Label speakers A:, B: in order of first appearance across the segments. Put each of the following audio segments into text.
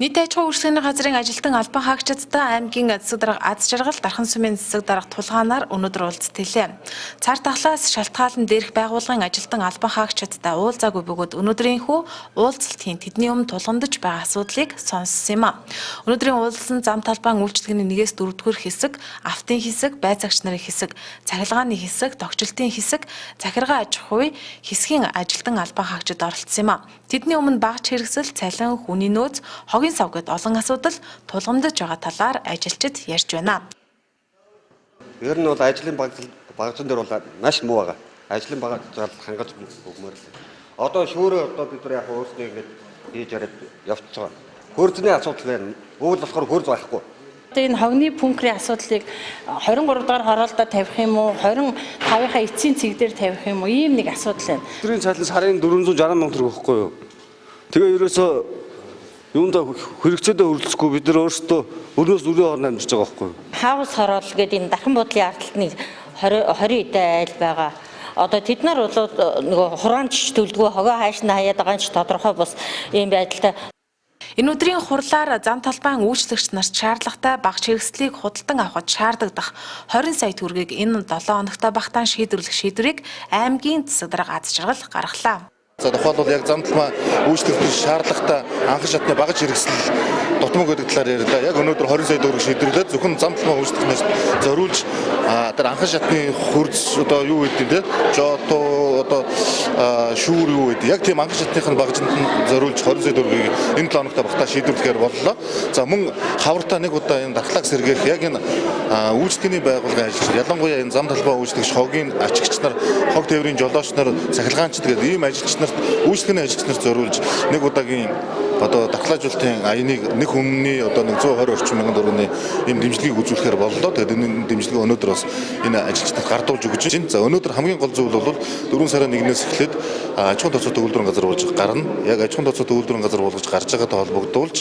A: Нийт аж ахуйн үйлчилгээний газрын ажилтан албан хаагчидтай аймгийн засаг дарга Азчаргал Дархан сумын засаг дарга Тулгаанаар өнөөдөр уулзтэлээ. Цар тахлаас шалтгаалan дээрх байгууллагын ажилтан албан хаагчидтай уулзаагүй бөгөөд өнөөдрийнхөө уулзалтын тэдний өмнө тулгамдж байгаа асуудлыг сонссон юм а. Өнөөдрийн уулзсан зам талбайн үйлчилгээний 1-ээс 4-р хэсэг, автын хэсэг, байцаагч нарын хэсэг, цахилгааны хэсэг, тогтчлтын хэсэг, захиргаа аж ахуй хэсгийн ажилтан албан хаагчид оролцсон юм а. Тэдний өмнө багч хэрэгсэл, цалин, хүний нөөц, хогийн сав гэд олон асуудал тулгамдж байгаа талаар ажилчид ярьж байна.
B: Ер нь бол ажлын багцан дээр бол маш муу байгаа. Ажлын багцаар хангаж өгмөр л. Одоо шүүрээ одоо бид нар яг өөрсдөө ингэж хийж яриад явчихж байгаа. Хөрзний асуудал байна. Өвөл болохоор хөрз байхгүй.
C: Одоо энэ хогны пүнкрийн асуудлыг 23 дугаар хороолдоо тавих юм уу, 25-ынхаа эцсийн цэг дээр тавих юм уу, ийм нэг асуудал байна.
D: Өдрийн цалин сарын 460 сая төгрөг өгөхгүй юу? Тэгээ ерөөсөө юундаа хэрэгцээдээ хүрэлцэхгүй бид нар өөрсдөө өрнөөс өрөө орно амьдарч байгаа байхгүй юу?
E: Хаус хороол гэдэг энэ Дархан буудлын ард талд нэг 20 20 эдээ айл байгаа. Одоо тэд нар бол нөгөө хураамжч төлдгөө, хогоо хааш нь хаяад байгаа нь ч тодорхой бус ийм байдалтай.
A: Энэ өдрийн хурлаар зам талбайн үйлчлэгч нарт шаардлагатай багч хэрэгслийг худалдан авахд шаардагдах 20 сая төгрөгийг энэ 7 хоногт багтаан шийдвэрлэх шийдвэрийг аймгийн засаг дарга Азчаргал гаргалаа.
F: За тухайлбал яг зам талбай үйлчлэгчдийн шаардлагатай анхан шатны багаж хэрэгсэл дутмаг гэдэг талаар ярьлаа. Яг өнөөдөр 20 сая төгрөг шийдвэрлээд зөвхөн зам талбай үйлчлэгчнээс зориулж тэр анхан шатны хөрц одоо юу гэдэг нь те жото одоо шүүр юу гэдэг яг тийм анхан шатных нь багажинд нь зориулж 20 сая төгрөгийг энэ 7 хоногт багтаа шийдвэрлэхээр боллоо. За мөн хавартаа нэг удаа энэ дархлааг сэргээх яг энэ үйлчлэгээний байгууллагын ажилчид ялангуяа энэ зам талбай үйлчлэгч хогийн ачигч нар, хог тээврийн жолооч нар, цахилгаанчид гэдэг ийм ажилч нарт үйлчлэгээний ажилч нарт зориулж нэг удаагийн одоо дархлаажуулалтын аяныг нэг хүмүүний одоо нэг 120 орчим мянган төгрөгийн ийм дэмжлэгийг үзүүлэхээр боллоо. Тэгээд энэ дэмжлэгийг өнөөдөр бас энэ ажилчдад гардуулж өгч байна. За өнөөдөр хамгийн гол зүйл бол 4 сарын 1-ээс эхлээд аж ахуйн тооцоо төгөлдрийн газар болж гарна. Яг аж ахуйн тооцоо төгөлдрийн газар болгож гарч байгаатай холбогдуулж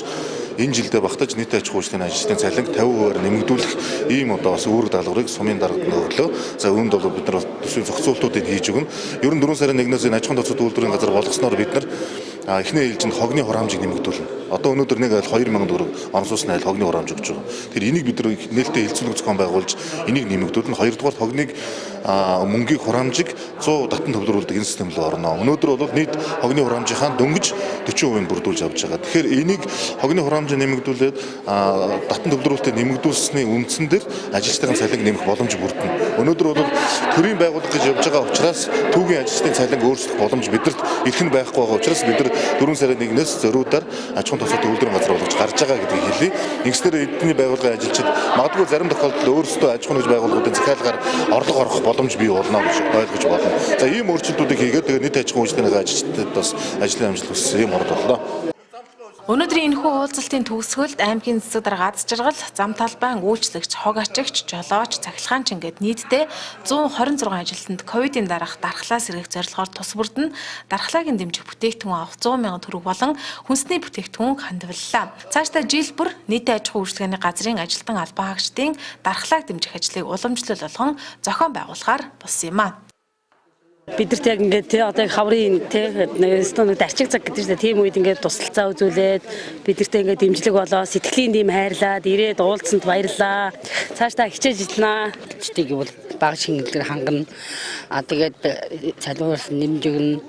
F: энэ жилдээ багтаж нийт аж ахуйн үйлчлэгээний ажилчдын цалинг 50%-аар нэмэгдүүлэх ийм одоо бас үүрэг даалгаврыг сумын даргад нь өглөө. За үүнд бол бид нар төсвийн зохицуултуудыг хийж өгнө. Ер нь 4 сарын 1-ээс энэ аж ахуйн тооцоо төгөлдрийн газар болгосноор бид нар эхний ээлжинд хогны хураамжийг нэмэгдүүлнэ. Одоо өнөөдөр нэг айл 2000 төгрөг он суусны айл хогны хураамж өгч байгаа. Тэр энийг бид нар нээлттэй хэлцүүлэг зохион байгуулж энийг нэмэгдүүлнэ. Хоёрдугаар хогныг мөнгийг хураамжийг 100 татан төвлөрүүлдэг энэ систем рүү орно. Өнөөдөр бол нийт хогны хураамжийнхаа дөнгөж 40% бүрдүүлж авч байгаа. Тэгэхээр энийг хогны хураамжийг нэмэгдүүлээд татан төвлөрүүлэлтээ нэмэгдүүлсэний үндсэн дээр ажилчдын цалинг нэмэх боломж бүрдэнэ. Өнөөдөр бол төрийн байгууллага гэж явж байгаа учраас түүгийн ажилчдын цалинг өөрчлөх боломж бидэрт эрх нь байхгүй байгаа учраас бид нар 4 сарын 1-ээс зориудаар аж ахуйн тооцоо төгөлдрийн газар болгож гарч байгаа гэдгийг хэлье. Ингэснээр эдний байгууллагын ажилчид магадгүй зарим тохиолдолд өөрсдөө аж ахуйн нэгж байгууллагуудын захиалгаар орлого орох боломж бий болно гэж ойлгож болно. За ийм өөрчлөлтүүдийг хийгээд тэгээ нийт аж ахуйн үйлчлэгээний ажилчдад бас ажлын амжилт хүссэн ийм хурд боллоо.
A: Өнөөдрийн энэхүү уулзалтын төгсгөлд аймгийн засаг дарга Азчаргал зам талбайн үйлчлэгч, хог ачигч, жолооч, цахилгаанч ингээд нийтдээ 126 ажилтнанд ковидын дараах дархлаа сэргээх зорилгоор тус бүрдэн дархлаагийн дэмжих бүтээгдэхүүн авах 100 мянган төгрөг болон хүнсний бүтээгдэхүүн хандивллаа. Цаашдаа жил бүр нийтийн аж ахуйн үйлчилгээний газрын ажилтан албан хаагчдын дархлааг дэмжих ажлыг уламжлал болгон зохион байгуулахаар болсон юм а.
G: Бидэрт яг ингээд те одоо яг хаврын те нэг дарчиг цаг гэдэг чинь тийм үед ингээд тусалцаа үзүүлээд бидэртээ ингээд дэмжлэг болоо сэтгэлийн дэм хайрлаад ирээд уулзсанд баярлаа. Цаашдаа хичээж ажилланаа.
H: Ажилчдыг бол баг шингэлгээр хангана. А тэгээд цалинуурс нэмж өгнө.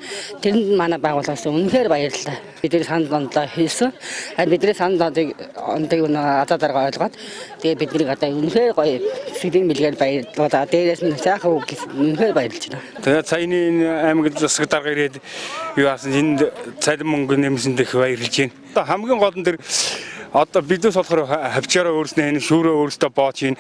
H: Тэрэнд манай байгууллагаас үнэхээр баярлалаа. Бидний санал онолоо хийсэн. Харин бидний санал онолыг азаа дарга ойлгоод тэгээд биднийг одоо үнэхээр гоё сэтгэлийн бэлгээр баярлалаа. Дээрээс нь сайхан үг гэсэн үнэхээр баярлж байна.
I: Тэгээд саяны энэ аймагт засаг дарга ирээд юу яасан энд цалин мөнгө нэмсэнд их баярлж байна. Одоо хамгийн гол нь тэр одоо бидээс болохоор хавчаараа өөрснөө энэ шүүрээ өөрсдөө бооч ийн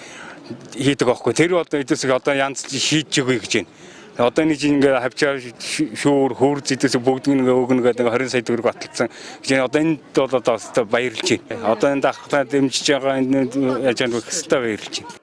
I: хийдэг аахгүй. Тэр одоо эдээсээ одоо янз шийдэж өгье гэж байна. Одоо энэ чинь ингээ хавчаар шүүр хөрз эдээсээ бүгд ингээ өгнө гэдэг 20 сая төгрөг баталсан. Гэж байна. Одоо энд бол одоо өстой баярлж байна. Одоо энэ дархлаа дэмжиж байгаа энэ яаж яах вэ баярлж байна.